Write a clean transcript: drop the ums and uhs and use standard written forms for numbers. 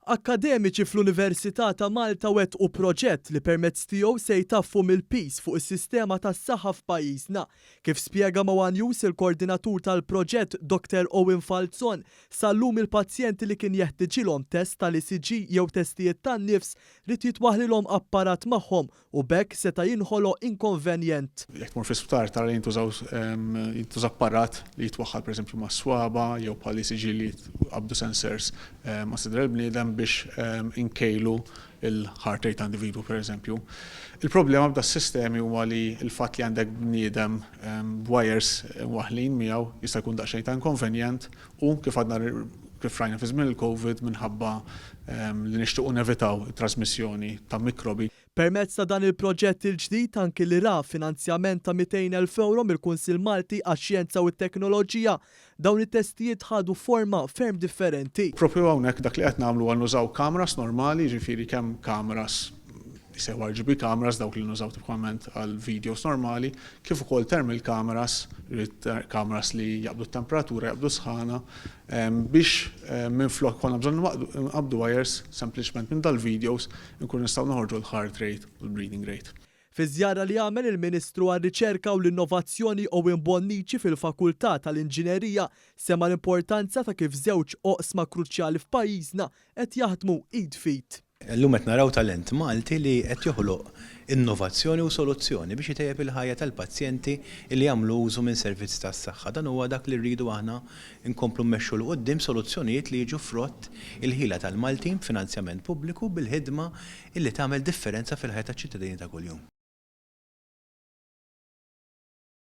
Akkademiċi fl-Università ta' Malta wettqu proġett li permezz tiegħu se jtaffu mill-piż fuq is-sistema tas-saħħa f'pajjiżna. Kif spjega ma' One News il-koordinatur tal-proġett Dr. Owen Falzon, sal-lum il-pazjenti li kien jeħtiġilhom test tal-ECG jew testijiet tan-nifs ried jitwaħlilhom apparat magħhom u b'hekk seta' jinħoloq inkonvenjent. Jekk tmur fi sptar tara li jintużaw jintuża apparat li jitwaħħal pereżempju mas-swaba jew bħal ECG li jqabbdu sensors ma' sider il-bniedem biex inkejlu il-heart rate ta' individwu pereżempju. Il-problema b'da sistemi huwa li l-fatt li għandek bniedem b'wires mwaħħlin miegħu jista' jkun daqsxejn ta' inkonvenjent u kif għadna kif rajna fi żmien il-Covid minħabba li nixtiequ nevitaw it-trasmissjoni ta' mikrobi. Permezz ta' dan il-proġett il-ġdid anki li ra finanzjament ta' €200,000 mill-Kunsill Malti għax-Xjenza u t-Teknoloġija, dawn it-testijiet ħadu forma ferm differenti. Proprju hawnhekk dak li qed nagħmlu huwa nużaw kameras normali, jiġifieri kemm kameras jissejħu RGB cameras, dawk li nużaw tipikament għal videos normali, kif ukoll thermal cameras, kameras li jaqbdu t-temperatura, jaqbdu sħana, biex minflok konna bżonn nqabbdu wires, sempliċement minn dal-videos nkunu nistgħu noħorġu l-heart rate u l-breathing rate. Fi żjara li għamel il-Ministru għar-Riċerka u l-Innovazzjoni Owen Bonnici fil-Fakultà tal-Inġinerija sema l-importanza ta' kif żewġ oqsma kruċjali f'pajjiżna qed jaħdmu id f'id. Illum qed naraw talent Malti li qed joħloq innovazzjoni u soluzzjoni biex itejjeb il-ħajja tal-pazjenti li jagħmlu użu minn servizz tas-saħħa. Dan huwa dak li rridu aħna nkomplu mmexxu 'l quddiem, soluzzjonijiet li jiġu frott il-ħila tal-Maltin b'finanzjament pubbliku bil-ħidma li tagħmel differenza fil-ħajja taċ-ċittadini ta' kuljum.